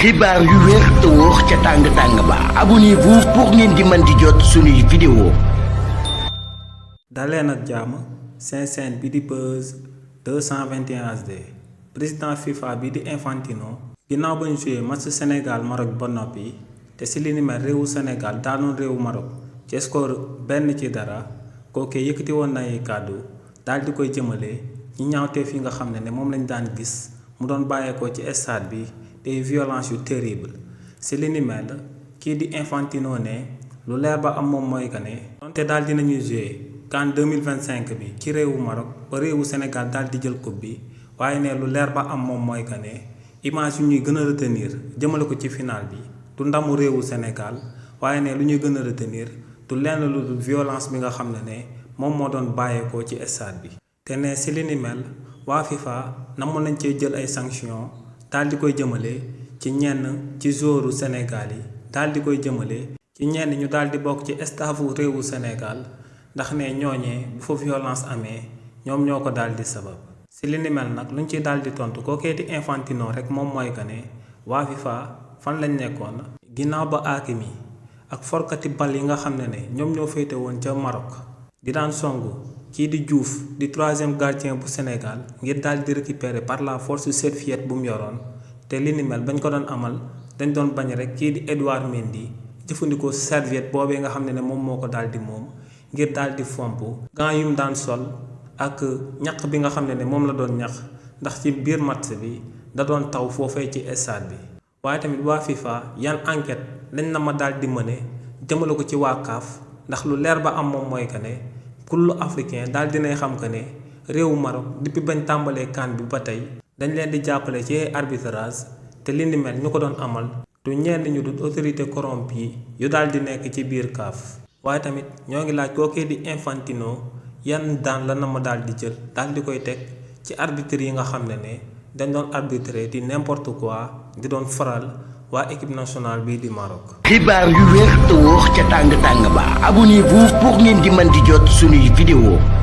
xibaar yu wér te wóor ca tàng ba abonnez-vous pour ngeen di mën di jot suñuy vidéo. daleen ak jàmm seen chaîne bi di Buzz 221 HD président FIFA bi di Infantino ginnaaw ba ñu joué match Sénégal Maroc ba noppi te si li ni mel réewu Sénégal daanoon réewu Maroc ci score 1-0 kookee yëkkati woon na ay kàddu daal di koy jëmale ñi ñaawteef yi nga xam ne moom lañ daan gis mu doon bàyyeekoo ci stade bi des violences yu terrible si li ni mel kii di Infantino ne lu leer ba am moom mooy que ne donte daal dinañuy joué CAN 2025 bi ci réewu Maroc ba réewu Sénégal daal di jël coupe bi waaye ne lu leer ba am moom mooy que ne image yu ñuy gën a retenir jëmale ko ci final bi du ndamu réewu Sénégal waaye ne lu ñuy gën a retenir du lenn lu dul violence bi nga xam ne moom moo doon bàyyeekoo ci stade bi te ne si li ni mel waa FIFA namoon nañ cee jël ay sanctions daal di koy jëmale ci ñenn ci joueurs Sénégal yi daal di koy jëmale ci ñenn ñu daal di bokk ci staffu réewu Sénégal ndax ne ñooñee bu fa violence amee ñoom ñoo ko daal di sabab si li ni mel nag luñ ci daal di tontu kookee di Infantino rek moom mooy que ne waa FIFA fan lañ nekkoon ginnaaw ba Hakimi ak forkati bal yi nga xam ne ñoom ñoo féete woon ca Maroc di daan songu kii di Diouf di troisième gardien bu Sénégal ngir daal di récupérer par la force serviette bu mu yoroon te li ni mel bañ ko doon amal dañ doon bañ rek kii di Edouard Mendy jëfandikoo serviette boobee nga xam ne moom moo ko daal di moom ngir daal di fomp gants yu mu daan sol ak ñaq bi nga xam ne moom la doon ñaq ndax ci biir match bi da doon taw foofee ci stade bi. waaye tamit waa FIFA yan enquête lañ na ma daal di mëne jëmale ko ci waa CAF ndax lu leer ba am moom mooy que ne kullu africain daal dinay xam que ne réewu Maroc depuis bañ tàmbalee CAN bi ba tey dañ leen di jàppale ci arbitrage te li ni mel ñu ko doon amal du ñenn ñu dul autorité corrompue yu daal di nekk ci biir CAF. waaye tamit ñoo ngi laaj kookee di Infantino yan daan la na ma daal di jël daal di koy teg ci arbitre yi nga xam ne dañ doon arbitrer di n'importe quoi di doon faral waa équipe nationale bii di Maroc. xibaar yu wér te wóor ca tàng ba abonnez-vous pour ngeen di mën di jot suñuy vidéo.